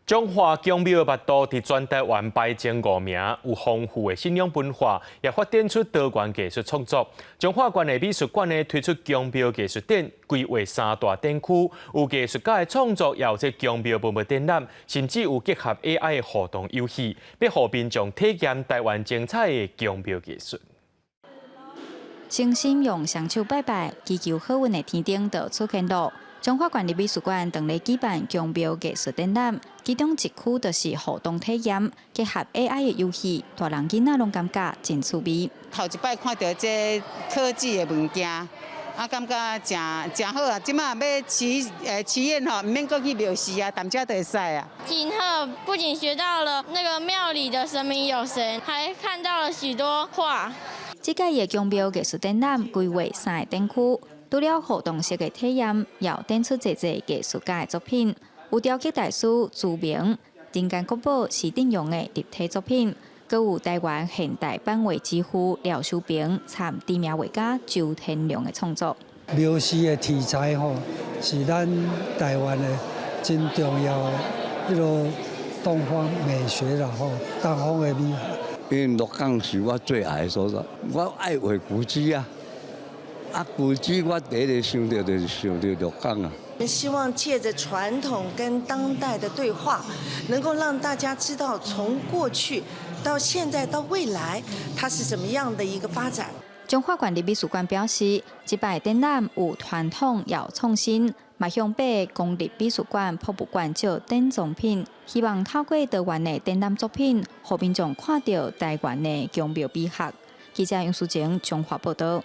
彰化宮廟的腹肚佇全台灣排前五名，有豐富的信仰文化，也發展出多元藝術創作。彰化縣的美術館呢推出宮廟藝術展，規劃三大展區，有藝術家的創作，也有這宮廟文物展覽，甚至有結合 AI 的互動遊戲，欲予民眾體驗台灣精彩的宮廟藝術。誠心用雙手拜拜，祈求好運的天燈就出現囉。彰化縣立美術館當咧舉辦宮廟藝術展覽，其中一區就是互動體驗，結合 AI 的遊戲，大人囡仔攏感覺真趣味。頭一擺看著這科技的物件，啊，感覺誠誠好啊！這馬欲祈祈願吼，毋免閣去廟寺啊，踮遮就會使啊。真好，不僅學到了那個廟裡的神明有誰，還看到了許多畫。這屆的宮廟藝術展覽規劃三個展區。除了互動式的體驗，也有展出濟濟藝術家的作品，有雕刻大師朱明、人間國寶徐振榮的立體作品，閣有台灣現代版畫之父廖修平參知名畫家周天龍的創作。廟寺的題材吼，是咱台灣的真重要的彼个東方美學啦吼，東方的美學。因為鹿港是我最愛的所在，我愛畫古蹟啊。啊，古蹟我第一个想著就是想著鹿港啊。希望借著傳統跟當代的對話，能夠讓大家知道從過去到現在到未來，它是怎麼樣的一個發展。彰化縣立美術館表示，這擺展覽有傳統也有創新，嘛向八个公立美術館、博物館借典藏品，希望透過多元的展覽作品，予民眾看著台灣的宮廟美學。記者楊淑靜彰化報道。